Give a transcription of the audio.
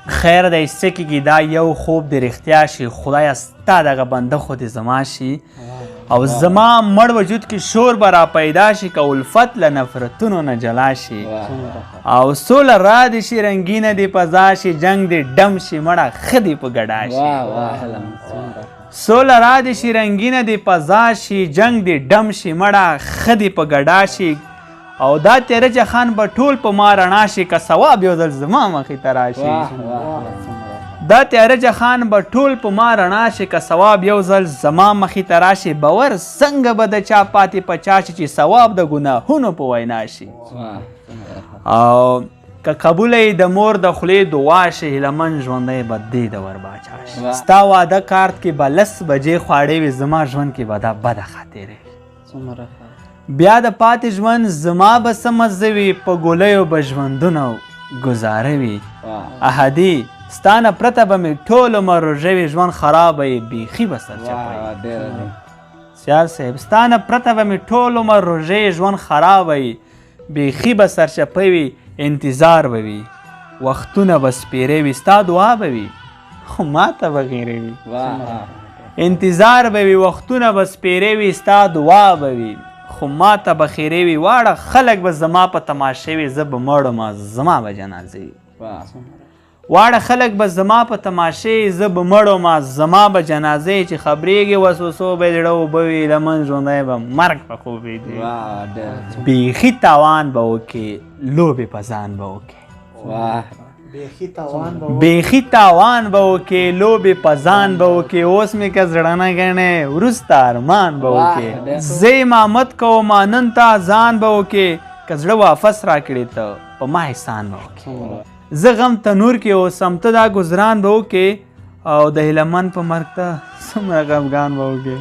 خیر دی، څه کېږي، دا یو خوب دې رښتیا شي. خدایه، ستا دغه بنده خو دې زما شي. او زما مړ وجود کې شور به را پیدا شي، که الفت له نفرتونو نه جلا شي. او سوله را دې شي، رنګینه دې فضا شي، جنگ دې ډم شي، مړه ښه دې په ګډا شي. واه واه هلمند، څومره سوله را دې شي، رنګینه دې فضا شي، جنگ دې ډم شي، مړه ښه دې په ګډا شي. او دا تیره جهان به ټول په ما رڼا شي، که ثواب یو ځل زما مخې ته راشي. واه واه، څومره دا تیاره جهان به ټول په ما رڼا شي، که ثواب یو ځل زما مخې ته راشي. باور څنګه به د چا پاتې په چا شي، چې ثواب د ګناهونو په وینا شي. واه، څومره او که قبوله یې د مور د خولې دعا شي، هیله من ژوندی به دې د ور باچا شي. واه. ستا واده کارت کې به 10 بجې خواړې وي، زما ژوند کې به دا بده خاطرې وي. څومره ښه. بیا د پاتې ژوند زما به څه مزه وي، په ګولیو به ژوندونه ګزاره وي. احدي، ستا نه پرته به مې ټول عمر روژه وي، ژوند خرابه یې، بیخي به سرچپه واه وي. واه، ډېره دی. سیال صاحب، ستا نه پرته به مې ټول عمر روژه وي، ژوند خرابه وي، بیخي به سرچپه وي. انتظار به وي، وختونه به سپېره وي، ستا دعا به وي، خو ماته به غیره وي. واه واه. انتظار به وي، وختونه به سپېره وي، ستا دعا به وي، خو ماته به خیره وي. واړه خلک به زما په تماشه وي، زه به مړ یم، زما به جنازه وي. واړه خلک به زما په تماشه وي، زه به مړ یم، زما به جنازه وي. چې خبرېږي وسوسو به یې زړه اوبه وي، لمن ژوندی به مرګ په خوب ویده وي. واه، ډېره. بیخي تاوان به وکې، لوبې په ځان به وکې. بیخي تاوان به بیخي تاوان به وکې، لوبې په ځان به وکې. اوس مې که زړه نه ګڼې، وروسته ارمان به وکې. زه امامت کوم نن تا ځان به وکې، که زړه واپس راکړې ته په ما احسان به وکې. زه غم تنور کې اوسم، ته دا ګزران به وکې، او د هیله من په مرګ ته څومره غمګان به وکې.